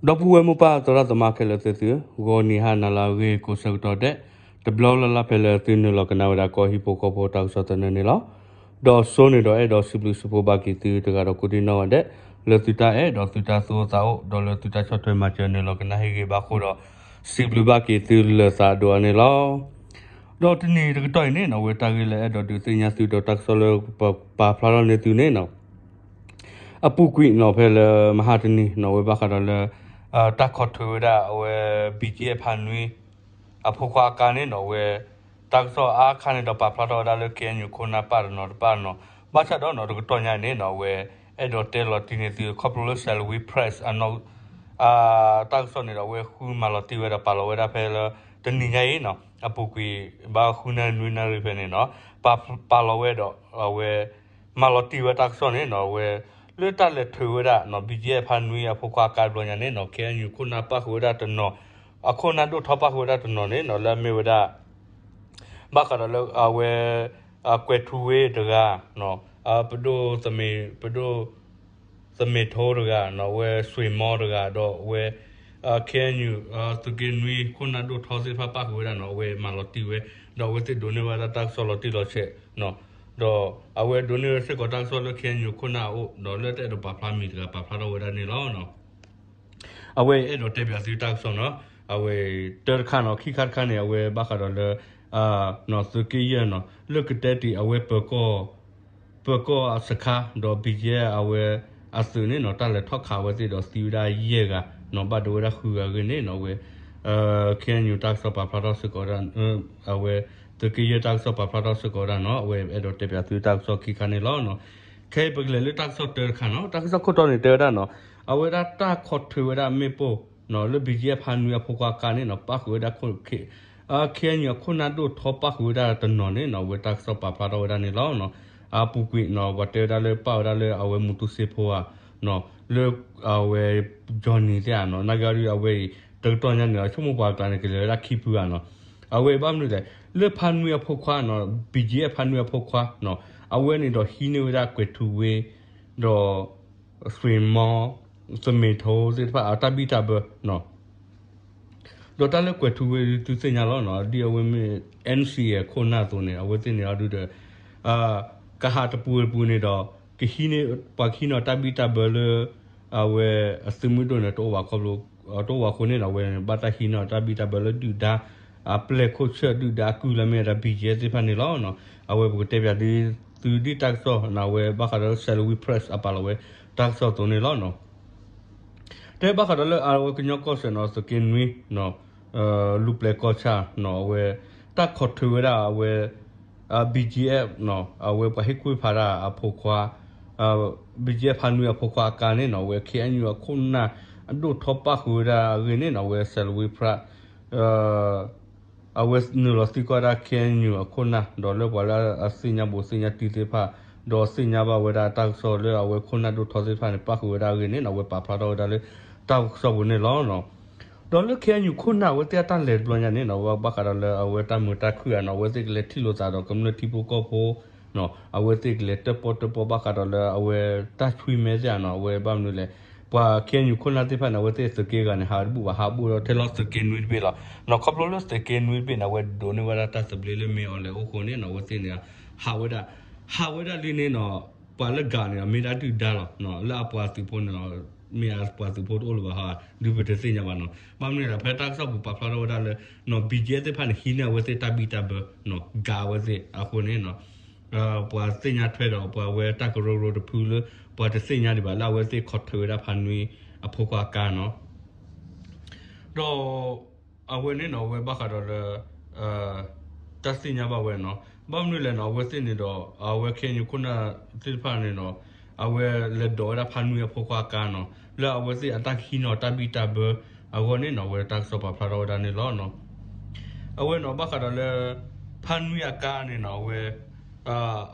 ဒီပုၢ်ဝဲၢ်မိၢ်ပၢ်သရၣ်သမါခဲလၢာ်သ့ၣ်သုဧၢ, ဂီၤနံၤဟါနၤလၢအဂ့ၤကိးဆၢကတီၢ်ဒဲး, တဘျီလၢ်လၢ်ဖဲလၢသုနုာ်လီၤကနၣ်ဝဲဒၣ်ကီၢ်ဟံၣ်ဖိဃီဖိတၢ်ကစီၣ်သနၢၣ်န့ၣ်လီၤ. ဒီးစိန့ၣ်ဒီးအဲၣ်ဒိးစံးဘျုးစံးဖှိၣ်ဘၣ်က့ၤသုတဂၤဒီးကိးဒံနီၢ်ဂၤဒဲး, လၢသုတၢ်အဲၣ်ဒီးသုတၢ်သူၣ်အိၣ်သးအိၣ် ဒီးလၢသုတၢ်ဆီၣ်ထွဲမၤစၢၤနုာ်လီၤကနၣ်ဟ့ၣ်ဂ့ၤဘၣ်ဃိဒီး စံးဘျုးဘၣ်က့ၤသုလၢာ်သးဒိၣ်အါန့ၣ်လီၤ. ဒီးတနံၤတကတီၢ်အံၤန့ၣ်နီၣ် အဝဲတၢ်ဂ့ၢ်လၢအဲၣ်ဒိးဒုးသ့ၣ်ညါသုဒီးတၢ်ကစီၣ်လၢပပာ်ဖျါထီၣ်န့ၢ်သုန့ၣ်နီၣ် အပူၤကွံာ်နီၣ် ဖဲလၢမဟါတနံၤနီၣ် အဝဲဘၣ်ဃးဒီးလၢ တၢ်ခိးထွဲဝဲဒၣ်အဝဲ ဘံၣ်ကၠံၣ်အဲၣ်ဖးနွံ အဖိခွါအကါန့ၣ်နီၣ် အဝဲ တၢ်ကစီၣ်အါခါန့ၣ်ဒီးပာ်ဖျါထီၣ်ဝဲဒၣ်လၢ ခ့ၣ်အဲၣ်ယူၣ် ခိၣ်နၢ်ပၢ်တနီၤတပၢ်နီၣ်, ဘၣ်ဆၣ်ဒီးနီၣ် တကတီၢ်ညါအံၤန့ၣ်နီၣ် အဝဲ အဲၣ်ဒိးတဲလီၤတံၢ်န့ၢ်သုခီဖျိလၢ Salween Press အနီၣ် တၢ်ကစီၣ်န့ၣ်ဒီး အဝဲဃုမၤလီၤတံၢ်ဝဲဒီးပာ်လီၤဝဲဒၣ်ဖဲလၢ တနံၤညါအံၤနီၣ် အပူၤကွံာ် ဘၣ်ဃုနၣ်ရံၣ်နွံနၣ်ရံၣ်ဖဲန့ၣ်နီၣ် ပာ်လီၤဝဲဒီး အဝဲ မၤလီၤတံၢ်ဝဲတၢ်ကစီၣ်န့ၣ်နီၣ် အဝဲ လၢတၢ်လဲၤထွဲဝဲဒၣ်နီၣ် ဘံၣ်ကၠံၣ်အဲၣ်ဖးနွံ အဖိခွါအကါတဘျီညါန့ၣ်နီၣ် ခ့ၣ်အဲၣ်ယူၣ် ခိၣ်နၢ်ပၢ်ဃုာ်ဝဲဒၣ်တနီၤ အခိၣ်နၢ်ဒိၣ်ထီပၢ်ဃုာ်ဝဲဒၣ်တနီၤန့ၣ်နီၣ် လၢအမ့ၢ်ဝဲဒၣ် ဘၣ်ဃးဒီးလၢအဝဲ ကွဲးထူဝ့တဂၤ ပဒိၣ် ပဒိၣ် သမ့ၢ်ထိတဂၤနီၣ် အဝဲ စွ့ၣ်မီတဂၤ ဒီးအဝဲ ခ့ၣ်အဲၣ်ယူၣ် သုးက့နွံ ခိၣ်နၢ်ဒိၣ်ထီသ့ၣ်တဖၣ်ပၣ်ဃုာ်ဝဲဒၣ်နီၣ် အဝဲမၤလီၤတံၢ်ဝဲ ဒီးအဝဲသ့ၣ်ဒိးန့ၢ်ဝဲဒၣ်တၢ်ကစီၣ်လီၤတံၢ်လီၤဆဲး ဒီးအဝဲဒိးန့ၢ်ဝဲစ့ၢ်ကီးတၢ်ကစီၣ်လၢ ခ့ၣ်အဲၣ်ယူၣ် ခိၣ်နၢ်အအိၣ် ဒီးလၢတအဲၣ်ဒိးပာ်ဖျါမံၤတဂၤပာ်ဖျါထီၣ်ဝဲဒၣ်န့ၣ်လီၤ. အဝဲအဲၣ်ဒိးတဲပၠးသုတၢ်ကစီၣ်နီၣ် အဝဲ တၢတခါနီၣ် ခံခါတခါန့ၣ် အဝဲဘၣ်ဃးဒီးလၢ သုးက့ယဲၢ်နီၣ် လၢကတဲတ့ၢ်အဝဲ ပၢၤကီၢ်အစခါ ဒီး ဘံၣ်ကၠံၣ်အဲၣ် အဝဲ အသုးန့ၣ်နီၣ် တၢ်လဲၤထီၣ်ခးအဝဲသ့ၣ်ဒီးသံဝဲဒၣ်ယဲၢ်ဂၤနီၣ် ဘၣ်ဒိဝဲဒၣ်ဃုဂၤအဂ့ၢ်န့ၣ်နီၣ် အဝဲ ခ့ၣ်အဲၣ်ယူၣ် တၢ်ကစီၣ်ပာ်ဖျါထီၣ်စ့ၢ်ကီးဝဲဒၣ် အဝဲ သုးက့ယဲၢ် တၢ်ကစီၣ်ပာ်ဖျါထီၣ်စ့ၢ်ကီးဝဲဒၣ်နီၣ် အဝဲအဲၣ်ဒိးတဲပၠးသုတၢ်ကစီၣ်ခံခါန့ၣ်လီၤ. ခဲအံၤပကလဲၤလၢတၢ်ကစီၣ်တၢတခါနီၣ် တၢ်ကစီၣ်ခိၣ်တီန့ၣ်တဲဝဲဒၣ်နီၣ် အဝဲဒၣ်တၢ်ခိးထွဲဝဲဒၣ်မ့ၣ်ပိၢ်နီၣ် လၢ ဘံၣ်ကၠံၣ်အဲၣ်ဖးနွံ အဖိခွါအကါန့ၣ်နီၣ် ပၣ်ဃုာ်ဝဲဒၣ် ခ့ၣ်အဲၣ်ယူၣ် အခိၣ်နၢ်ဒိၣ်ထီပၣ်ဃုာ်ဝဲဒၣ်တနီၤန့ၣ်နီၣ် အဝဲတၢ်ကစီၣ်ပာ်ဖျါထီၣ်ဝဲဒၣ်န့ၣ်လီၤ. အပူၤကွံာ်နီၣ် ပှၤတဲဝဲဒၣ်လၢပၣ်ဝဲဒၣ်လၢအဝဲမူတူစ့ဖိဧါ လၢ အဝဲ Johnny သ့ၣ်ဧါနီၣ် နာ်က့အီၤဒုးအဝဲအံၤ တကတီၢ်ညါန့ၣ် ဆိကမိၣ်ပှၤကျါန့ၣ် ကလဲၤဝဲဒၣ်ခံဖုဧါနီၣ် အဝဲဘၣ်မနုၤလဲၣ် လၢဖးနွံအဖိခွါနီၣ် ဘံၣ်ကၠံၣ်အဲၣ်ဖးနွံအဖိခွါနီၣ် အဝဲန့ၣ်ဒီးဟံးန့ၢ်ဝဲဒၣ်ကွဲၤထူဝ့ ဒီး စွ့ၣ်မီ သမ့ၢ်ထိသ့ၣ်တဖၣ်အတၢ်ဘံၣ်တၢ်ဘၢနီၣ် ဒီးတၢ်လၢကွဲၤထူဝ့သုသ့ၣ်ညါလီၤနီၣ် ဒ်အဝဲမ့ၢ် NCA အခိၣ်နၢ်အသိးန့ၣ် အဝဲသ့ၣ်န့ၣ်အီၤဒုးဒီး ကဟးတပူၤတပူၤန့ၣ်ဒီး ကဟံးန့ၢ် ပှၤကဟံးန့ၢ်အီၤတၢ်ဘံၣ်တၢ်ဘၢလၢ အဝဲအသုးမုၢ်ဒိၣ်န့ၣ် တအိၣ်ဘၣ်ခီဖျိ တအိၣ်ဘၣ်အဃိန့ၣ်ဒီး အဝဲဘၣ်တၢ်ဟံးန့ၢ်အီၤတၢ်ဘံၣ်တၢ်ဘၢလၢဒုၣ်ဒါ အပျဲၢ်ခိၣ်ဆၢၣ်ဒုၣ်ဒါအကုၢ်လၢမ့ၢ်ဝဲဒၣ် ဘံၣ်ကၠံၣ်အဲၣ် သ့ၣ်တဖၣ်န့ၣ်လီၤ. အဝဲပကတဲပၠးသုဒ်တၢ်ကစီၣ်န့ၣ် အဝဲဘၣ်ဃးဒီး Salween Press အပာ်လီၤဝဲတၢ်ကစီၣ်အသိးန့ၣ်လီၤ. တဲဘၣ်ဃးဒီးလၢအဝဲကညီကီၢ်စဲၣ်နီၣ် သုးက့နွံ လူၤပျဲၢ်ကီၢ်ဆၣ်နီၣ် အဝဲ တၢ်ခိးထွဲဝဲဒၣ်အဝဲ ဘံၣ်ကၠံၣ်အဲၣ်နီၣ် အဝဲပှၤဟ့ၣ်ကူၣ်ဖးဒၣ်အဖိခွါ ဘံၣ်ကၠံၣ်အဲၣ်ဖးနွံအဖိခွါအကါန့ၣ်နီၣ် အဝဲ ခ့ၣ်အဲၣ်ယူၣ် အခိၣ်နၢ်အဒိၣ်ထီပၣ်ဃုာ်ဝဲဒၣ်အဂ့ၢ်န့ၣ်နီၣ် အဝဲ Salween Press အဝဲနုာ်လီၤသံကွၢ်ဝဲဒၣ် ခ့ၣ်အဲၣ်ယူၣ် အခိၣ်နၢ် ဒီးလၢပှၤလၢအသ့ၣ်ညါဘူးသ့ၣ်ညါတံၢ်သ့ၣ်တဖၣ် ဒီးသ့ၣ်ညါဘၣ်ဝဲဒၣ်တၢ်ကစီၣ်လၢအဝဲခိၣ်နၢ်ဒိၣ်ထီသ့ၣ်တဖၣ်န့ၣ် ပၣ်ဃုာ်ဝဲဒၣ်အဂ့ၢ်န့ၣ်နီၣ် အဝဲပာ်ဖျါထီၣ်ဝဲဒၣ်လၢတၢ်ကစီၣ်ပူၤန့ၣ်လီၤ. ဒီးလၢ ခ့ၣ်အဲၣ်ယူၣ် ခိၣ်နၢ်အဝဲသ့ၣ်အတၢ်လဲၤတဘျီညါန့ၣ်နီၣ် အဝဲဘၣ်ဃးဒီးလၢအဝဲတၢ်မုာ်တၢ်ခုၣ်ဧါနီၣ် အဝဲသ့ၣ်ကလဲၤထံၣ်လိာ်သးဒီးကမျၢၢ်ထံဖိကီၢ်ဖိ အဝဲသ့ၣ်ကလဲၤတၢၣ်ပီၣ်တၢၣ်ပီၣ်ဘၣ်ဃးဒီးလၢအဝဲတၢ်ဆွံမဲသ့ၣ်ဧါနီၣ် အဝဲဘၣ်မနုၤလဲၣ် ပှၤ ခ့ၣ်အဲၣ်ယူၣ် ခိၣ်နၢ်သ့ၣ်တဖၣ်န့ၣ် အဝဲသ့ၣ်သုးက့ဂၤန့ၣ် ဟးတဘူၣ်ဘၣ် ဟးဘူၣ်ဒီးထဲလီၤသုးက့နွံတဘ့ၣ်လီၤ. နီၣ် ခီဖျိလၢသုးက့နွံတဘ့ၣ်န့ၣ် အဝဲဒိးန့ၢ်ဝဲဒၣ်တၢ်သဘျ့လၢမ့ၢ်အီၤလဲၤအိၣ်ဃိန့ၣ်နီၣ် အဝဲသ့ၣ်န့ၣ် ဟးဝဲဒၣ် ဟးဝဲဒၣ်လံန့ၣ်နီၣ် ပှၤလၢဂၤန့ၣ် မ့ၢ်ဒၣ်ဒုၣ်ဒါလီၤ. လၢအပှၤသုးဖိန့ၣ် မ့ၢ်အပှၤသုးဖိတအိၣ်လၢၤဘၣ်ဟီ ဒုးပတသ့ၣ်ညါဘၣ်နီၣ် ဘၣ်မနုၤလဲၣ် ဖဲတၢ်ကစီၣ်ပူၤပာ်ဖျါထီၣ်ဝဲဒၣ်လၢ နီၣ် ဘံၣ်ကၠံၣ်အဲၣ် သ့ၣ်တဖၣ်န့ၣ် ဟံးန့ၢ်အဝဲသ့ၣ်တၢ်ဘံၣ်တၢ်ဘၢ နီၣ် ဂၤအဝဲသ့ၣ်အဃိန့ၣ်နီၣ် ပှၤသ့ၣ်ညါထွဲဒီးပှၤဝဲတၢ်ကရၢကရိတဖုလၢ ပှၤတသ့ၣ်ညါဒံးဘၣ်လၢအဝဲသ့ၣ်ခိးထွဲဝဲဒၣ်ဖးနွံအဖိခွါအကါနီၣ် ဒီး အဝဲန့ၣ်နီၣ် အဝဲဘၣ်ဃးဒီးလၢ တၢ်သ့ၣ်ညါဘၣ်ဝဲနီၣ် ဘၣ်မနုၤလဲၣ်နီၣ် အဝဲသ့ၣ်န့ၣ်ဒီး အဝဲ ခ့ၣ်အဲၣ်ယူၣ် ခိၣ်နၢ်သ့ၣ်တဖၣ်န့ၣ်နီၣ် အဝဲလဲၤဒိးဝဲဒၣ်ဖးနွံအဖိခွါအကါနီၣ် လၢအဝဲသ့ၣ်အတၢ်ကဟံးန့ၢ်အီၤတၢ်ဘံၣ်တၢ်ဘၢအဂီၢ်န့ၣ်နီၣ် အဝဲတၢ်ကစီၣ်ပာ်ဖျါထီၣ်ဝဲဒၣ်န့ၣ်လီၤ. အဝဲနီၣ် ဘၣ်ဃးဒီးလၢ ဖးနွံအကါန့ၣ်နီၣ် အဝဲ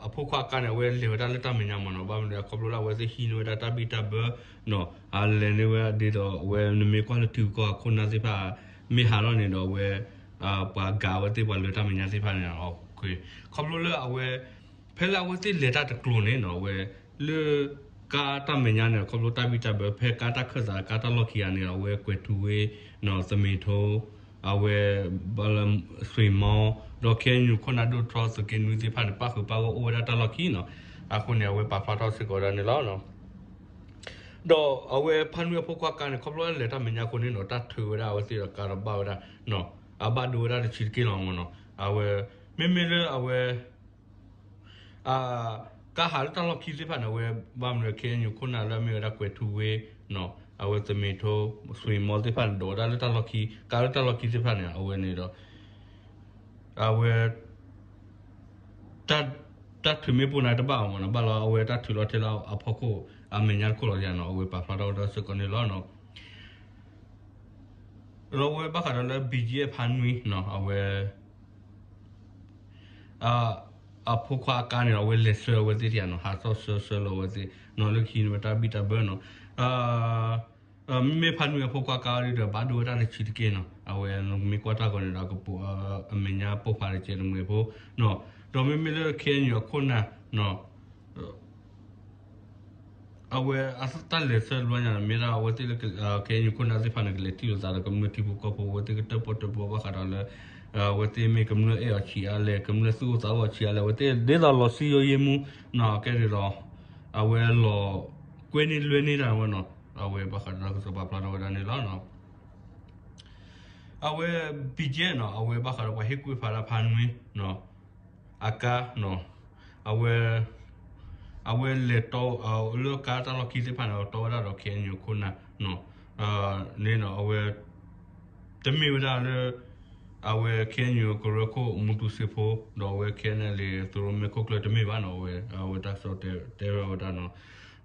အဖိခွါအကါန့ၣ် အဝဲလဲၤဝဲဒၣ်လၢတၢ်မဲာ်ညါမ့ၢ်နီၣ် ဘၣ်မနုၤလဲၣ် ခီဖျိလၢအဝဲသ့ၣ်ဟံးန့ၢ်ဝဲဒၣ်တၢ်ဘံၣ်တၢ်ဘၢနီၣ် အလဲၤန့ၢ်ဝဲဒၣ်ဒ်သိးအဝဲနမ့ၢ်ကွၢ်လၢထံကီၢ်အခိၣ်နၢ်သ့ၣ်တဖၣ် မ့ၢ်ဟးထီၣ်န့ၣ်ဒီးအဝဲ ပှၤဂၤအဝဲသ့ၣ်ပှၤလၢတၢ်မဲာ်ညါသ့ၣ်တဖၣ်န့ၣ် ခီဖျိလၢအဝဲ ဖဲလၢအဝဲသ့ၣ်လဲၤတၢ်တကျိၤန့ၣ်နီၣ် အဝဲ လၢ ကါတၢ်မဲာ်ညါန့ၣ် ခီဖျိတၢ်ဘံၣ်တၢ်ဘၢ ဖဲကါတၢ်ခၢၣ်သး ကါတၢ်လီၢ်ခံဂၤန့ၣ် အဝဲကွဲၤထူဝ့ နီၣ် သမ့ၣ်ထိ အဝဲ ဘၣ်လၢ စွ့ၤမီ ဒီး ခဲအံၤ ခိၣ်နၢ်ဒိၣ်ထီ သုးက့နွံသ့ၣ်တဖၣ်န့ၣ် ပၣ်ဃုာ်ပၣ်ဂီၢ်အိၣ်ဝဲဒၣ်တၢ်လီၢ်ခံနီၣ်. အဃိန့ၣ် အဝဲပာ်ဖျါထီၣ်စ့ၢ်ကီးဝဲဒၣ်န့ၣ်လီၤ. ဒီးအဝဲဖါနွံအဖိခွါကါန့ၣ် ခီဖျိလဲၤတၢ်မဲာ်ညါအဃိန့ၣ်နီၣ် တၢ်ထုးဝဲဒၣ်အဝဲသ့ၣ်ဒီးကါဒီးဘၣ်ဝဲဒၣ် အဘၣ်ဒိဝဲဒၣ်တဆံးတက့ၢ်လီၤမ့ၢ်နီၣ်. အဝဲ မ့မ့ၢ်လၢအဝဲ ကါဟးလၢတၢ်လီၢ်ခံသ့ၣ်တဖၣ်န့ၣ် အဝဲဘၣ်မနုၤ ခဲအံၤ ခိၣ်နၢ်လၢအမ့ၢ်ဝဲဒၣ်ကွဲၤထူဝ့ အဝဲသမ့ၣ်ထိ စွ့ၤမီသ့ၣ်တဖၣ်န့ၣ် ဒိးဝဲဒၣ်လၢတၢ်လီၢ်ခံ ကါလၢတၢ်လီၢ်ခံသ့ၣ်တဖၣ်န့ၣ် အဝဲန့ၣ်ဒီး အဝဲ တၢ်ထုးမ့ၢ်ပိၢ်န့ၣ်တဘၣ်အီၤမ့ၢ်နီၣ် ဘၣ်လီၤအဝဲတၢ်ထုးလီၤထဲလၢအဖီခိၣ်အမဲာ်ညါတခိၣ်လီၤန့ၣ် အဝဲပာ်ဖျါထီၣ်ဝဲဒၣ်စ့ၢ်ကီးန့ၣ်လီၤ. ဒီးအဝဲဘၣ်ဃးဒီးလၢ ဘံၣ်ကၠံၣ်အဲၣ် ဖါနွံနီၣ် အဝဲ အဖိခွါအကါန့ၣ် အဝဲလဲၤဆှၢအဝဲသ့ၣ်တယၤနီၣ် ဟးထီၣ်ဆှၢဆှၢလီၤအဝဲသ့ၣ် နီၣ် လၢခံန့ၣ်ဝဲတၢ်ဘံၣ်တၢ်ဘၢနီၣ်. မ့မ့ၢ်ဖါနွံအဖိခွါကါဒီး ဘၣ်ဒိဝဲဒၣ်တဆံးတက့ၢ်နီၣ် အဝဲမ့ၢ်ကွၢ်တၢ်ဂီၤန့ၣ်ဒီး ကပိာ် အမဲာ်ညါပိၢ်ဖးတကဲးတမှဲၤဖိနီၣ်. ဒီးမ့မ့ၢ်လၢ ခဲအံၤ အခိၣ်နၢ် အဝဲအတၢ်လဲၤဆှၢတဘျီညါန့ၣ် မ့ၢ်ဒၣ်အဝဲသ့ၣ်လၢ ခဲအံၤ ခိၣ်နၢ်သ့ၣ်တဖၣ်န့ၣ် ကလဲၤထံၣ်လိာ်သးဒီးကမျၢၢ်ထံဖိကီၢ်ဖိ အဝဲသ့ၣ်ကတၢၣ်ပီၣ်တၢၣ်ပီဘၣ်ဃးဒီးလၢ အဝဲသ့ၣ်မ့ၢ်ကမျၢၢ်အဲၣ်အီၤဆံးအါလဲၣ် ကမျၢၢ်သူၣ်အိၣ်သးအိၣ်အီၤဆံးအါလဲၣ် အဝဲသ့ၣ်ဒ်သိးလီၤစံယိယ့မူနီၣ် ကဲဒ်သိး အဝဲလီၤကွဲန့ၢ်လွဲန့ၢ်တၢ်ဝဲနီၣ် အဝဲဘၣ်ဃးဒီးတၢ်ကစီၣ်ပာ်ဖျါထီၣ်ဝဲဒၣ်န့ၣ်လီၤ. အဝဲ ဘံၣ်ကၠံၣ်နီၣ် အဝဲဘၣ်ဃးဒီးပှၤဟ့ၣ်ကူၣ်ဖးဒၣ်ဖါနွံနီၣ် အကါနီၣ် အဝဲ အဝဲလဲၤတီ လၢကါတၢ်လီၢ်ခံသ့ၣ်တဖၣ်န့ၣ် အတီဝဲဒၣ်ဒီး ခဲအံၤ ခိၣ်နၢ်နီၣ် န့ၣ်နီၣ် အဝဲ တမ့ၢ်ဝဲဒၣ်လၢ အဝဲ ခဲအံၤ ကရၢခိၣ်မူတူစ့ဖိ ဒီးအဝဲ ခဲအံၤ လံာ်သုးရိၣ်မဲခိၣ်ကျၢၢ်တမ့ၢ်ဘၣ်နီၣ် အဝဲ အဝဲတၢ်ကစီၣ်တဲဝဲဒၣ်နီၣ်.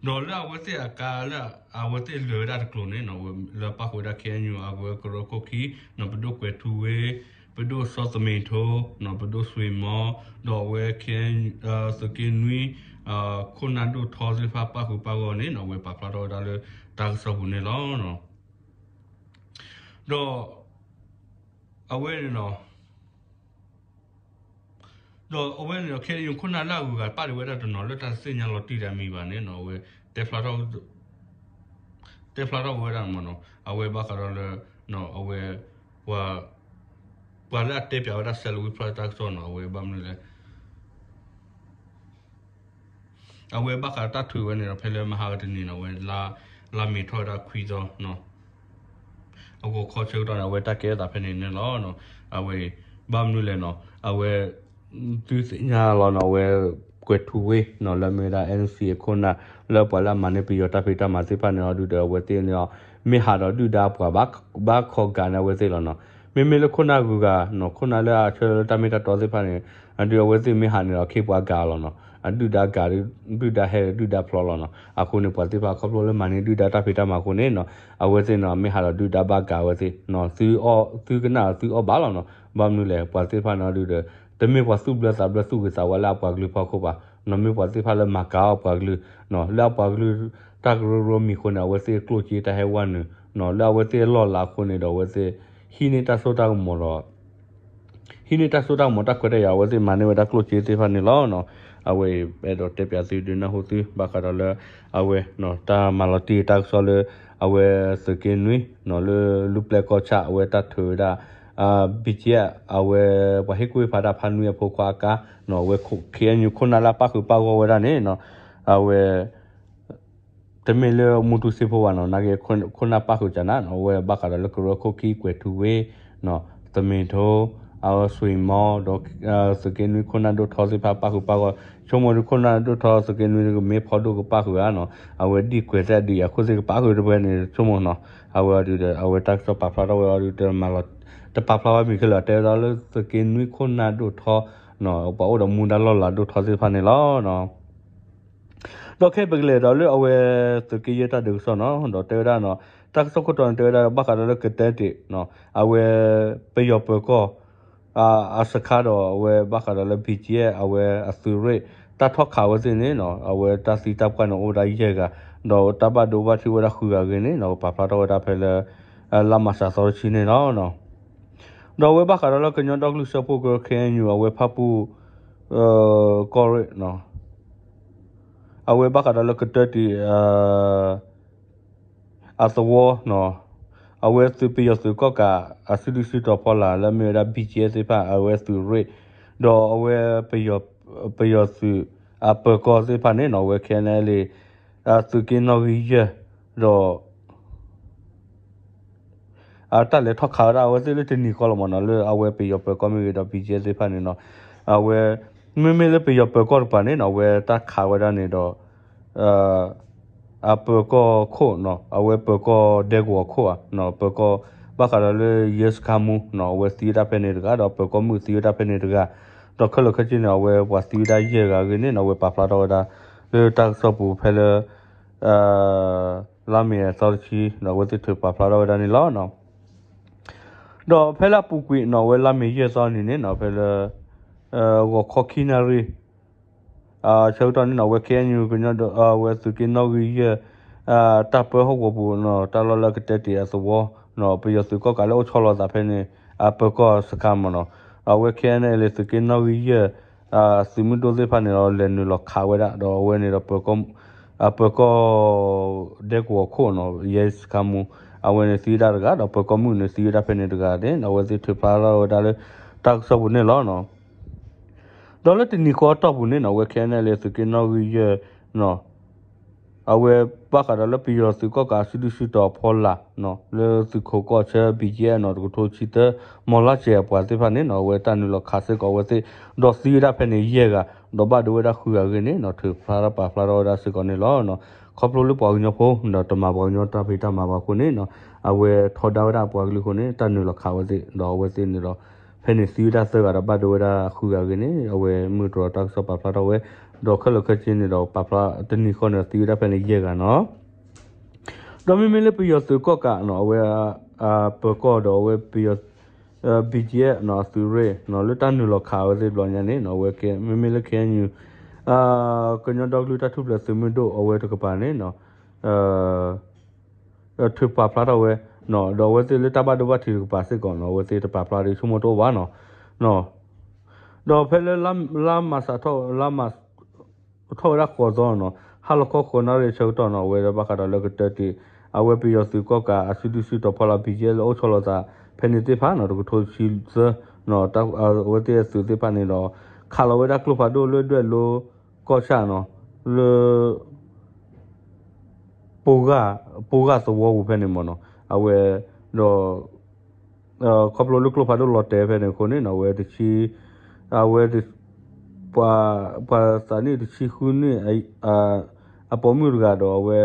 ဒီးလၢအဝဲသ့ၣ်အကါလၢ အဝဲသ့ၣ်လဲၤဝဲဒၣ်တကျိၤန့ၣ်နီၣ် လၢပၣ်ဃုာ်ဝဲဒၣ် ခဲအံၤ အဝဲကရၢခိၣ်ခံနီၣ် ပဒိၣ်ကွဲၤထူဝ့ ပဒိၣ်စီၤသမ့ၣ်ထိနီၣ် ပဒိၣ်စွ့ၤမီ ဒီးအဝဲ ခဲအံၤ သုးက့နွံ ခိၣ်နၢ်ဒိၣ်ထီသ့ၣ်တဖၣ်ပၣ်ဃုာ်ပၣ်ဂီၢ်န့ၣ်နီၣ် အဝဲပာ်ဖျါထီၣ်ဝဲဒၣ်လၢတၢ်ကစီၣ်ပူၤန့ၣ်လီၤ. ဒီး အဝဲန့ၣ်နီၣ် ဒီးအဝဲန့ၣ်ဒီး ခဲအံၤ ခိၣ်နၢ်လၢအဂုၤအဂၤပာ်ဒံးဝဲဒၣ်တနီၤလၢတၢ်တသ့ၣ်ညါလီၤတံၢ်ဒၣ်မံၤဘၣ်န့ၣ်နီၣ် အဝဲ တဲဖျါထီၣ် တဲဖျါထီၣ်ဝဲဒၣ်မ့ၢ်နီၣ် အဝဲဘၣ်ဃးဒီးလၢ အဝဲ ပှၤ ပှၤလၢအတဲပၠးဝဲဒၣ် ဆဲးလီၤဝံဖျါတၢ်ကစီၣ်နီၣ် အဝဲဘၣ်မနုၤလဲၣ် အဝဲဘၣ်ဃးတၢ်ထုးဝဲန့ၣ်ဒီး ဖဲလၢမဟါကတနံၤနီၣ် အဝဲ လါမ့ၤထီၣ်ဝဲဒၣ်ခွံသီနီၣ် အဂီၤခီဆၢကတီၢ်န့ၣ် အဝဲတၢ်ကဲထီၣ်သးဖဲန့ၣ်န့ၣ်လီၤ. အဝဲ ဘၣ်မနုၤလဲၣ်နီၣ် အဝဲ သုသ့ၣ်ညါလီၤနီၣ် အဝဲ ကွဲၤထူဝ့နီၣ် လၢအမ့ၢ်ဝဲဒၣ် NC အခိၣ်နၢ် လၢပှၤလၢအမၤန့ၢ်ပယီၤတၢ်ဖံးတၢ်မၤသ့ၣ်တဖၣ်န့ၣ် အဒုးဒီးအဝဲသ့ၣ်န့ၣ် မ့ၢ်ဟးဒီးဒုၣ်ဒါပှၤ ဘၣ်ခီဂာ်န့ၣ်အဝဲသ့ၣ်လီၤနီၣ်. မ့မ့ၢ်လၢခိၣ်နၢ်ဂုၤဂၤနီၣ် ခိၣ်နၢ်လၢအဆၢလၢတၢ်မ့ၢ်တၢ်တီသ့ၣ်တဖၣ်န့ၣ် အဒုးအဝဲသ့ၣ်မ့ၢ်ဟးန့ၣ်ဒီး ခ့ပှၤဂာ်လီၤနီၣ် အဒုၣ်ဒါဂာ် ဒုၣ်ဒါဟဲဒီးဒုၣ်ဒါဖျီလီၤနီၣ်. အဃိန့ၣ် ပှၤသ့ၣ်တဖၣ်ခီဖျိလၢမၤန့ၢ်ဒုၣ်ဒါတၢ်ဖံးတၢ်မၤအဃိန့ၣ်နီၣ် အဝဲသ့ၣ်န့ၣ် မ့ၢ်ဟးဒီးဒုၣ်ဒါဘၣ်ဂာ်အဝဲသ့ၣ်နီၣ် သုကနၣ်သုအီၣ်ဘၣ်လီၤနီၣ်. ဘၣ်မနုၤလဲၣ် ပှၤသ့ၣ်တဖၣ်န့ၣ်ဒုးဒီး တမ့ၢ်ပှၤသူၣ်ဘျၢသးဘျၢသူၣ်ဂ့ၤသးဝါလၢအပှၤကလုာ်ဖီခိၣ်ဘၣ်နီၣ် မ့ၢ်ပှၤသ့ၣ်တဖၣ်လၢမၤကၤအီၣ်ပှၤကလုာ်နီၣ် လၢအပှၤကလုာ်တၢ်ကရၢကရိမံၤအဃိန့ၣ် အဝဲသ့ၣ်ကျိၣ်စ့တၢ်ဟဲဝဲနုာ်နီၣ် လၢအဝဲသ့ၣ်အလီၢ်လၤအဃိန့ၣ်ဒီး အဝဲသ့ၣ် ဟံးန့ၢ်တၢ်စိတၢ်ကမီၤဒီး ဟံးန့ၢ်တၢ်စိတၢ်ကမီၤတၢ်ခွဲးတၢ်ယာ် အဝဲသ့ၣ်မၤန့ၢ်ဝဲဒၣ်ကျိၣ်စ့သ့ၣ်တဖၣ်န့ၣ်လီၤနီၣ်. အဝဲအံၤ အဲၣ်ဒိးတဲပၠးသုဒုးနၢ်ဟူသု ဘၣ်ဃးဒီးလၢ အဝဲ တၢ်မၤလီၤတံၢ်တၢ်ကစီၣ်လၢ အဝဲသုးက့နွံနီၣ် လၢလူၢ်ပျဲၢ်ကီၢ်ဆၣ် အဝဲတၢ်ထုးဝဲဒၣ် ဘံၣ်ကၠံၣ် အဝဲ ပှၤဟ့ၣ်ကူၣ်ဟ့ၣ်ဖးဒၣ်ဖါနွံအဖိခွါအကါနီၣ် အဝဲ ခဲအံၤ ခိၣ်နၢ်လၢအပၣ်ဃုာ်ပၣ်ဂီၢ်ဝဲဒၣ်န့ၣ်နီၣ် အဝဲ တမ့ၢ်လၢမူတူစ့ဖိဘၣ်နီၣ် နာ်က့ ခိၣ်နၢ်ပၣ်ဃုာ်ကနၤနီၣ် အဝဲဘၣ်ဃးဒီးလၢကရၢခိၣ်ခံကွဲၤထူဝ့နီၣ် သမ့ၣ်ထိ အဝဲစွ့ၤမီ ဒီး သုးက့နွံခိၣ်နၢ်ဒိၣ်ထီသ့ၣ်တဖၣ်ပၣ်ဃုာ်ပၣ်ဂီၢ် ဆိကမိၣ်ဒုးခိၣ်နၢ်ဒိၣ်ထီသုးက့နွံကမ့ၢ်ဖီဒိၣ်ကပၣ်ဃုာ်ဧါနီၣ် အဝဲဒံၣ်ကွဲၤသဲးဒုးယၤခိၣ်သ့ၣ်ကပၣ်ဃုာ်တပှဲၤန့ၣ် ဆိကမိၣ်နီၣ် အဝဲအဒုးဒီး အဝဲတၢ်ကစီၣ်ပာ်ဖျါထီၣ်ဝဲအီၤဒုးတမၤလီၤ တပာ်ဖျါဝဲမံၤခဲလၢာ် တဲဝဲဒၣ်လၢသုးက့နွံခိၣ်နၢ်ဒိၣ်ထီနီၣ် ပှၤအိၣ်ဒီးမူဒါလီၢ်လၤဒိၣ်ထီသ့ၣ်တဖၣ်န့ၣ်လီၤ. ဒီးခဲအံၤပကလဲၤဒီးလၢအဝဲ သုးက့ယဲၢ်တၢ်ဒုးကစီၣ်နီၣ် ဒီးတဲဝဲဒၣ်နီၣ် တၢ်ကစီၣ်ခိၣ်တီန့ၣ် တဲဝဲဒၣ်ဘၣ်ဃးဒီးလၢကတဲတ့ၢ်နီၣ် အဝဲ ပယီၤပၢၤကီၢ် အစခါဒီး အဝဲဘၣ်ဃးဒီးလၢ ဘံၣ်ကၠံၣ်အဲၣ် အဝဲအသုးရ့ၣ် တၢ်ထီၣ်ခးဝဲသ့ၣ်န့ၣ်နီၣ် အဝဲတၢ်သံတၢ်ပှၢ်န့ၣ်အိၣ်ဝဲဒၣ်ယဲၢ်ဂၤ ဒီးတၢ်ဘၣ်ဒိဘၣ်ထံးအိၣ်ဝဲဒၣ်ဃုဂၤအဂ့ၢ်န့ၣ်နီၣ် ပာ်ဖျါထီၣ်ဝဲဒၣ်ဖဲလၢ လါမၢ်ၡးသီတဆံန့ၣ်လီၤ. ဒီးအဝဲဘၣ်ဃးဒီးလၢကညီဒီကလုာ်စၢဖှိၣ်ကရၢ ခဲအံၤ အဝဲဖၣ်ပူၣ် ကီၢ်ရ့ၣ်နီၣ် အဝဲဘၣ်ဃးဒီးလၢကတၢၢ်တံၢ် အသဝီနီၤ, အဝဲသုးပယီၤသုးကီၣ်ကး အစုဒုၣ်စုတီၤဖီလာ်လၢမ့ၢ်ဝဲဒၣ် ဘံၣ်ကၠံၣ်အဲၣ် သ့ၣ်တဖၣ် အဝဲသုးရ့ၣ်, ဒီးအဝဲ ပယီၤသုး အပၢၤကီၢ်သ့ၣ်တဖၣ်န့ၣ်နီၤ အဝဲ ခဲအံၤန့ၣ်လံ သုးက့နီၣ်ဂံၢ်ယဲၢ် ဒီး အတၢ်လဲၤထီၣ်ခးဝဲဒၣ်အဝဲသ့ၣ်လၢတနံၤဃီလီၤမ့ၢ်နီၤ လၢအဝဲပယီၤပၢၤကီၢ်မ့ၢ်ဂ့ၤဒီး ဘံၣ်ကၠံၣ်အဲၣ် သ့ၣ်တဖၣ်န့ၣ်နီၤ, အဝဲ မ့မ့ၢ်လၢပယီၤပၢၤကီၢ်တကပၤန့ၣ်နီၤ အဝဲတၢ်ခးဝဲဒၣ်န့ၣ်ဒီး အပၢၤကီၢ်ခိၣ်နီၤ အဝဲပၢၤကီၢ်ဒဲကဝီၤခိၣ်ဧါနီၤ ပၢၤကီၢ်ဘၣ်ဃးဒီးလၢယဲစခါမူနီၤ အဝဲသံဝဲဒၣ်ဖဲန့ၣ်တဂၤ ဒီးပၢၤကီၢ်မုၣ်သံဝဲဒၣ်ဖဲန့ၣ်တဂၤ, ဒီးခဲလၢာ်ခဲဆ့န့ၣ် အဝဲပှၤသံဝဲဒၣ်ယဲၢ်ဂၤအဂ့ၢ်န့ၣ်နီၤ အဝဲပာ်ဖျါထီၣ်ဝဲဒၣ် လၢတၢ်ကစီၣ်ပူၤဖဲလၢ လါမ့ၤအသီတဆံနီၤ အဝဲသ့ၣ်ထုးပာ်ဖျါထီၣ်ဝဲဒၣ်န့ၣ်လီၤ. ဒီးဖဲလၢအပူၤကွံာ်နီၤ အဝဲလါမ့ၤယဲၢ်သီနံၤန့ၣ်နီၤ ဖဲလၢ ဂီၤခီခံနၣ်ရံၣ် ဆၢကတီၢ်န့ၣ်နီၤ အဝဲ ခဲအံၤ ကညီဒီ အဝဲသုးက့နီၣ်ဂံၢ်ယဲၢ် တၢ်ပၢဟီၣ်ကဝီၤပူၤနီၤ တၢ်လီၢ်လၢကတဲတ့ၢ်အသဝီနီၤ ပယီၤသုးကီၣ်ကးလၢအိၣ်ဆီလီၤသးဖဲန့ၣ် အပၢၤကီၢ်စခါမ့ၢ်နီၤ, အဝဲ ခဲအံၤန့ၣ်လံ သုးက့နီၣ်ဂံၢ်ယဲၢ် သုးမုၢ်ဒိၣ်သ့ၣ်တဖၣ်န့ၣ်ဒီး လဲၤနုာ်လီၤခးဝဲဒၣ် ဒီးအဝဲန့ၣ်ဒီး ပၢၤကီၢ် အပၢၤကီၢ်ဒဲကဝီၤခိၣ်နီၤ ယဲစခါမူ အဝဲန့ၣ်သံဝဲဒၣ်တဂၤ ဒီးပၢၤကီၢ်မုၣ်န့ၣ်သံဝဲဒၣ်ဖဲန့ၣ်တဂၤန့ၣ် အဝဲသ့ၣ်ထုးဖျါထီၣ်ဝဲဒၣ်လၢတၢ်ကစီၣ်ပူၤန့ၣ်လီၤ. ဒီးလၢတနံၤဃီအတီၢ်ပူၤန့ၣ်နီၤ အဝဲ ခဲအံၤန့ၣ်လံ သုးက့နီၣ်ဂံၢ်ယဲၢ်နီၤ အဝဲဘၣ်ဃးဒီးလၢပယီၤသုးကီၣ်ကးစုဒုၣ်စုတီၤဖီလာ်နီၤ လၢသုးခိးကီၢ်ဆၢ ဘံၣ်ကၠံၣ်အဲၣ်နီၤ တကထိဆံသၢ မီၤလါစဲးအပှၤသ့ၣ်တဖၣ်န့ၣ်နီၤ အဝဲတၢ်နုာ်လီၤခးစ့ၢ်ကီးအဝဲသ့ၣ် ဒီးသံဝဲဒၣ်ဖဲန့ၣ်ယဲၢ်ဂၤ ဒီးဘၣ်ဒိဝဲဒၣ်ဃုဂၤအဂ့ၢ်န့ၣ်နီၤ ထုးဖျါထီၣ်ပာ်ဖျါထီၣ်ဝဲဒၣ်စ့ၢ်ကီးန့ၣ်လီၤ. ခီဖျိလၢပှၤကညီဖိ ဒီးတမၤပှၤကညီတၢ်ဖံးတၢ်မၤဘၣ်အဃိန့ၣ်နီၤ အဝဲထီဒါဝဲဒၣ်ပှၤကလုာ်အဃိန့ၣ် တၢ်နုာ်လီၤခးဝဲသ့ၣ် ဒီးအဝဲသ့ၣ်န့ၣ်ဒီး ဖဲန့ၣ်သံဝဲဒၣ်သၢဂၤဒီးဘၣ်ဒိဝဲဒၣ်ဃုဂၤအဂ့ၢ်န့ၣ် အဝဲမုၢ်တြီၤတၢ်ကစီၣ်ပာ်ဖျါထီၣ်ဝဲ ဒီးခဲလၢာ်ခဲဆ့န့ၣ်ဒီး ပာ်ဖျါတနံၤဃီန့ၣ်ဒီးသံဝဲဒၣ်ဖဲန့ၣ်ယဲၢ်ဂၤနီၤ ဒီးမ့မ့ၢ်လၢပယီၤသုးကီၣ်ကးနီၤ အဝဲ ပၢၤကီၢ်ဒီးအဝဲပယီၤ ဘံၣ်ကၠံၣ်အဲၣ်နီၤ အသုးရ့ၣ်နီၤ လၢတၢ်နုာ်လီၤခးဝဲသ့ၣ်ဘျီညါန့ၣ်နီၤ အဝဲကဲ မ့မ့ၢ်လၢ ခဲအံၤ ကညီဒီကလုာ်တၢ်ထူၣ်ဖျဲးသုးမုၢ်ဒိၣ်အဝဲတကပၤန့ၣ်နီၤ ထုးပာ်ဖျါထီၣ်ဝဲ ဒီးအဝဲသ့ၣ်လၢတၢ်ဘၣ်ဒိဘၣ်ထံးတကပၤစ့ၢ်ကီးနီၤ အဝဲသ့ၣ်တပာ်ဖျါဒီးဆိကမိၣ်တအိၣ်ဘၣ်နီၤ ဒီးဖဲလၢလါမးစးထီၣ် လါမး ထီၣ်ဝဲဒၣ်ဃိးသီနီၤ ဟါလီၤခီဃိးနၣ်ရံၣ်အဆၢကတီၢ်နီၤ အဝဲဒၣ်ဘၣ်ဃးဒီးလၢကတၢၢ်တံၢ် အဝဲပယီၤသုးကီၣ်ကးအစုဒုၣ်စုတီၤဖီလာ် ဘံၣ်ကၠံၣ်အဲၣ်လၢအိၣ်ဆီလီၤသး ဖဲန့ၣ်သ့ၣ်တဖၣ်နီၤ တကထိဆံသၢနီၤ အဝဲသ့ၣ်အသုးသ့ၣ်တဖၣ်န့ၣ်ဒီး ခးလီၤဝဲဒၣ်ကျိဖးဒိၣ်လၢဒွဲၣ်လိကီၢ်ဆၣ်နီၤ လၢ ပိဂၢ်သဝီပူၤဖဲန့ၣ်မ့ၢ်နီၤ အဝဲ ဒီး ခီဖျိလၢကျိဖးဒိၣ်လီၤတဲာ်ဖဲန့ၣ်အဃိန့ၣ်နီၤ အဝဲတဆံ အဝဲ ပှၤ ပှၤသးနံၣ်တဆံဃုနံၣ် အပိာ်မုၣ်တဂၤဒီးအဝဲ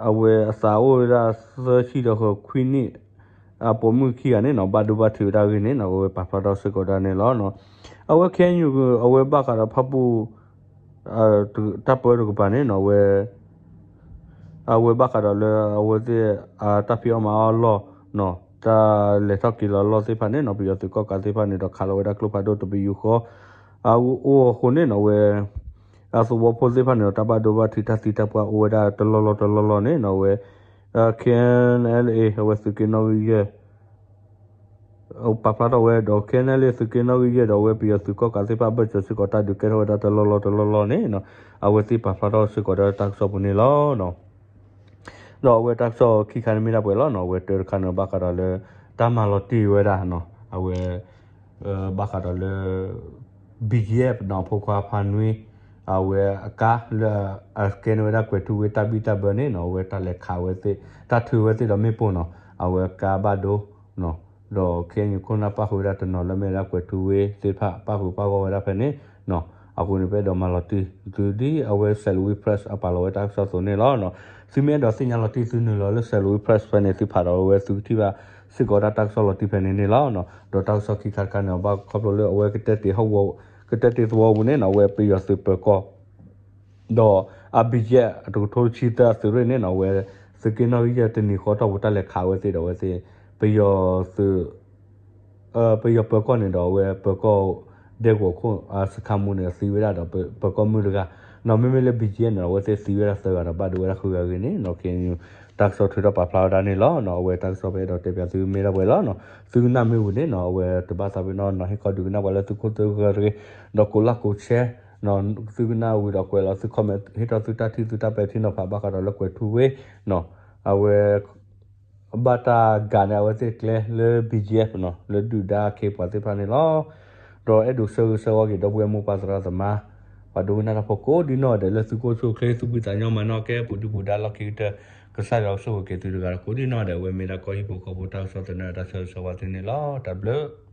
အဝဲအသးအိၣ်ဝဲဒၣ်သၢဆံဒီးဃုခွံနံၣ် အပိာ်မုၣ်ခံဂၤန့ၣ်နီၤ ဘၣ်ဒိဘၣ်ထံးဝဲဒၣ်အဂ့ၢ်န့ၣ်နီၤ အဝဲပာ်ဖျါထီၣ်စ့ၢ်ကီးဒၣ်န့ၣ်လီၤ. အဝဲ ခဲအံၤ အဝဲဘၣ်ဃးဒီးဖၣ်ပူၣ် တၢ်ပၢတကပၤန့ၣ်နီၤ အဝဲ အဝဲဘၣ်ဃးဒီးလၢအဝဲသ့ၣ် တၢ်ဖံးအီၣ်မၤအီၣ်အလီၢ်နီၤ တၢ်လဲၤထီၣ်က့ၤလီၤအလီၢ်သ့ၣ်တဖၣ်န့ၣ်နီၤ ပယီၤသုးကီၣ်ကးသ့ၣ်တဖၣ်န့ၣ်ဒီးခးလီၤဝဲဒၣ်ကျိဖးဒိၣ်တပယူာ်ဃီ အအိၣ်အဃိန့ၣ်နီၤ အဝဲ အသဝီဖိသ့ၣ်တဖၣ်န့ၣ်ဒီး တၢ်ဘၣ်ဒိဘၣ်ထံးတၢ်သံတၢ်ပှၢ်အိၣ်ဝဲဒၣ်တလီၢ်လီၢ်တလီၢ်လီၢ်န့ၣ်နီၤ အဝဲ ခဲအံၤ အဝဲသုးက့နီၣ်ဂံၢ်ယဲၢ် ပာ်ဖျါထီၣ်ဝဲဒီး ခဲအံၤ သုးက့နီၣ်ဂံၢ်ယဲၢ်ဒီးအဝဲပယီၤသုးကီၣ်ကးသ့ၣ်တဖၣ် ဘၢၣ်စၢၤစ့ၢ်ကီးတၢ်ဒုးကဲထီၣ်ဝဲဒၣ်တလီၢ်လီၢ်တလီၢ်လီၢ်န့ၣ်နီၤ အဝဲသ့ၣ်ပာ်ဖျါထီၣ်စ့ၢ်ကီးဒီးတၢ်ကစီၣ်ပူၤန့ၣ်လီၤ. ဒီးအဝဲတၢ်ကစီၣ်ခံခါန့ၣ်မ့ၢ်ဒၣ်ပှဲၤလီၤနီၤ အဝဲတၢတခါန့ၣ်ဘၣ်ဃးဒီးလၢ တၢ်မၤလီၤတံၢ်ဝဲဒၣ်နီၤ အဝဲ ဘၣ်ဃးဒီးလၢ ဘံၣ်ကၠံၣ်အဲၣ်နီၤ ဖိခွါဖါနွံ အဝဲအကါလၢ အကဲန့ၢ်ဝဲဒၣ်ကွဲၤထူဝ့တၢ်ဘံၣ်တၢ်ဘၢန့ၣ်နီၤ အဝဲတၢ်လဲၤခးဝဲသ့ၣ် တၢ်ထုးဝဲသ့ၣ်ဒီးမ့ၣ်ပိၢ်နီၤ အဝဲကါဘၣ်ဒိနီၤ ဒီးခဲအံၤ ခိၣ်နၢ်ပၣ်ဃုာ်ဝဲဒၣ်တနီၤလၢမ့ၢ်ဝဲဒၣ်ကွဲၤထူဝ့သ့ၣ်တဖၣ် ပၣ်ဃုာ်ပၣ်ဂီၢ်ဝဲဒၣ်ဖဲန့ၣ်နီၤ အဃိန့ၣ် ပအဲၣ်ဒိးမၤလီၤတံၢ်သုဒ်အဝဲ Salween Press အပာ်လီၤဝဲတၢ်ကစီၣ်အသိးန့ၣ်လီၤ. သုမ့ၢ်အဲၣ်ဒိးသ့ၣ်ညါလီၤတံၢ်သုနုာ်လီၤလၢ Salween Press ဖဲန့ၣ် သုဖးဒီးဝဲသုကထံၣ်ဘၣ်စ့ၢ်ကီးဒၣ်တၢ်ကစီၣ်လီၤတံၢ်ဖဲန့ၣ်န့ၣ်လီၤ. ဒီးတၢ်ကစီၣ်ခံခါတခါန့ၣ် ဘၣ်ခီဖျိလၢအဝဲကတဲတ့ၢ်ဟီၣ်ကဝီၤ ကတဲတ့ၢ်သဝီပူၤန့ၣ်နီၤ အဝဲပယီၤသုးပၢၤကီၢ် ဒီး အဘံၣ်ကၠံၣ်အဲၣ် တကထိဆံသၢအသုးရ့ၣ်န့ၣ်နီၤ အဝဲ သုးက့နီၣ်ဂံၢ်ယဲၢ်တနံၤဃီတီၢ်ပူၤ တၢ်လဲၤခးဝဲသ့ၣ်ဒီးအဝဲသ့ၣ် ပယီၤသုး ပယီၤပၢၤကီၢ်န့ၣ်ဒီး အဝဲပၢၤကီၢ်ဒဲကဝီၤခိၣ် စခါမူန့ၣ် သံဝဲဒၣ်ဒီးပၢၤကီၢ်မုၣ်တဂၤ နီၤ မ့မ့ၢ်လၢဘံၣ်ကၠံၣ်အဲၣ်န့ၣ်ဒီး အဝဲသ့ၣ်သံဝဲဒၣ်သၢဂၤဒီးဘၣ်ဒိဝဲဒၣ်ဃုဂၤအဂ့ၢ်န့ၣ်နီၤ ခဲအံၤ တၢ်ကစီၣ်ထုးထီၣ်ပာ်ဖျါဝဲဒၣ်န့ၣ်လီၤ. အဝဲတၢ်ကစီၣ်ပအဲၣ်ဒိးတဲပၠးသုမ့ၢ်ဒၣ်ပှဲၤလီၤ. သုကနၣ်မ့ၢ်ဝံၤန့ၣ်နီၤ အဝဲတဘၣ်သးပ့ၤနီၣ်နီၤ ဟ့ၣ်ခီဒုးကနၣ်ပှၤလၢသုခိၣ်သုဃၢၤတဂ့ၤ ဒီးကိးlikeကိးshare သုကနၣ်ဝံၤဒီးကွဲးလီၤသု comment ဟ့ၣ်ထီၣ်သုတၢ်ထံၣ်သုတၢ်ပဲာ်ထံနီၤဖး ဘၣ်ဃးဒီးလၢကွဲၤထူဝ့ၣ်နီၤ, အဝဲ ဘၣ်တၢ်ဂာ်န့ၣ် အဝဲသ့ၣ်ကျဲလၢ B G F နီၤ လၢဒုၣ်ဒါခ့ပှၤသ့ၣ်တဖၣ်န့ၣ်လီၤ. ဒီးအဲၣ်ဒိးဆၢဂ့ၤဆၢဝါက့ၤ ဒီပုၢ်ဝဲၢ်မိၢ်ပၢ်သရၣ်သမါ ပှၤဒိကနၣ်တၢ်ဖိကိးဒ်နီၢ်ဒဲး လၢသုကအိၣ်ဆူၣ်အိၣ်ချ့ သုဘှံးသးညီမၤနီၣ်ကဲ ပူၤဒုပူၤဒါလီၢ်ခံကတၢၢ် ကစၢ်ယွၤကဆိၣ်ဂ့ၤက့ၤသုတဂၤဒီး ကိးဒ်နီၢ်ဒဲး အဝဲမ့ၢ်ဒၣ်ကီၢ်ဟံၣ်ဖိဃီဖိတၢ်ကစီၣ်သနၢၣ် တၢ်ဆၢဂ့ၤဆၢဝါသုန့ၣ်လီၤ. တၢ်ဘျုး